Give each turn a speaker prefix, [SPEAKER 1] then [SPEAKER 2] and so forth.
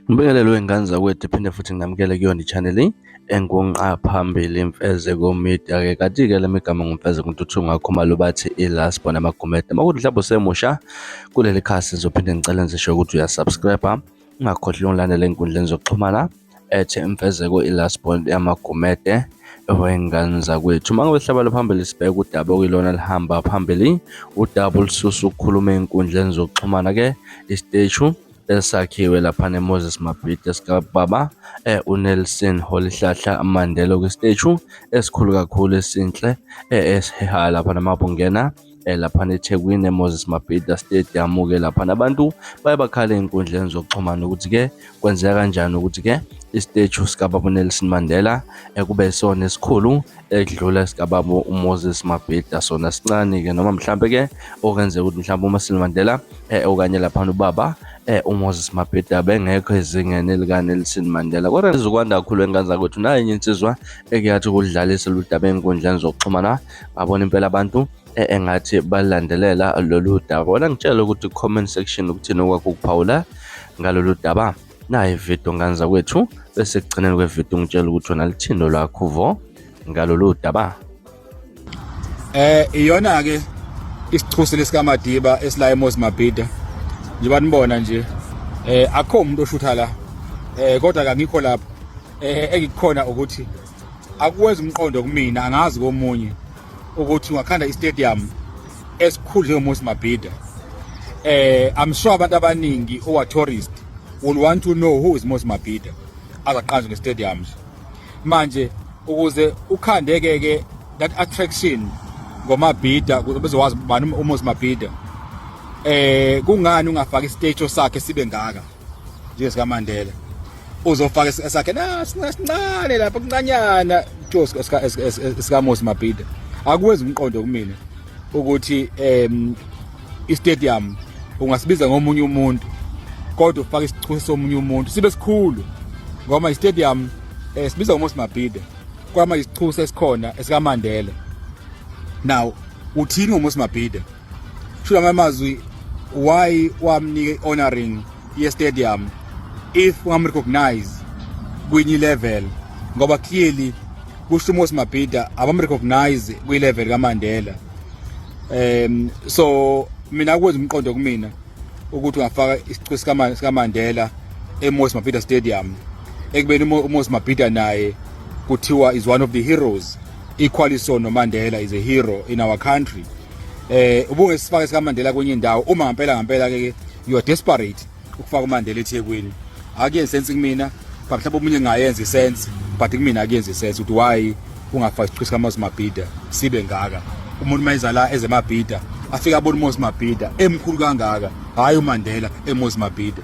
[SPEAKER 1] Ngibingelele wey'ngane zakwethu phinde futhi nginamukele kuyona i-channel engunqa phambili Imfezeko Media-ke. Kanti-ke le migama nguMfezeko Ntuthu Ngakhumalo bathi i-last born amaGumede. Uma kuthi mhlawumbe usemusha kuleli khasi ngizophinde ngicele ngisho ukuthi uyasubscribe, ungakhohlwa ungilandele ey'nkundleni zokuxhumana ethi Imfezeko i-last born yamaGumede wey'ngane zakwethu. Uma ngabe sihlabela phambili sibheke udaba okuyilona lihamba phambili, udaba olususa ukukhuluma ey'nkundleni zokuxhumana-ke isiteshu esakhiwe laphana eMoses Mabhida sikababa uNelson Rolihlahla Mandela kwisiteju esikhulu kakhulu esinhle esihehayo laphana mabungena laphana eThekwini eMoses Mabhida Stadium-ke laphana abantu baye bakhala ey'nkundleni zokuxhumana ukuthi-ke kwenzeka kanjani ukuthi-ke isiteju sikababa uNelson Mandela kube sona esikhulu ekudlula sikababa uMoses Mabhida sona sincane-ke noma mhlampe-ke okwenzeka ukuthi mhlawumbe uMelson Mandela okanye laphana ubaba uMoses Mabhida bengekho ezingeni likaNelson Mandela. Kodwa izokwanda kakhulu engane zakwethu nayo enye insizwa ekuyathi ukudlalisa lolu daba ey'nkundleni zokuxhumana ngabona impela abantu engathi balandelela lolu daba. Wena ngitshele ukuthi comment section ukuthini okwakho ukuphawula ngalolu daba. Nayi ividiyo ngane zakwethu bese ekugcineni kwevidiyo ungitshela ukuthi wena lithini lolwakho uvo ngalolu daba.
[SPEAKER 2] Iyona ke isichuse lesikaMadiba esila eMoses Mabhida. Njengoba nibona nje akukho umuntu oshutha la. Kodwa kangikho lapho. Engikukhona ukuthi akwenza umqondo kumina angazi komunye ukuthi ungakhanda istadium esikhulu njengoMoses Mabhida. I'm sure abantu abaningi who are tourist will want to know who is Moses Mabhida. Azaqanjwe nge-stadium nje. Manje ukuze ukhandeke ke that attraction ngoMabhida ukuze bezokwazi bani uMoses Mabhida, kungani ungafaki istatue sakhe sibe ngaka njengesika Mandela? Uzofaka esakhe na sincane lapha kuncanyana kuthiwa sika Moses Mabhida. Akwenzi umqondo kumina ukuthi istadium ungasibiza ngomunye umuntu kodwa ufake isichuse somunye umuntu sibe sikhulu, ngoba istadium sibiza ngoMoses Mabhida kwama isichuse esikhona esikaMandela. Now uthini ngoMoses Mabhida? Sho amazwi, why wamnika honoring ye stadium if ungamrecognize kwinye level? Ngoba clearly kusho uMoses Mabhida abamrecognize kwi level kaMandela. So mina kwenza umqondo kumina ukuthi ungafaka isichuse sikaMandela eMoses Mabhida Stadium ekubeni uMoses Mabhida naye kuthiwa is one of the heroes, equally so noMandela is a hero in our country. Ubungesifaka sikaMandela kwenye indawo uma ngempela ngempela ke you are desperate ukufaka uMandela eThekwini. Akuyenzi sense kumina, but mhlawumbe omunye ngayenza isense, but kumina akuyenzi sense ukuthi why ungafaki isichuse sikaMoses Mabhida sibe ngaka. Umuntu mayeza la ezeMabhida afika abone uMoses Mabhida emkhulu kangaka, hayi uMandela eMoses Mabhida.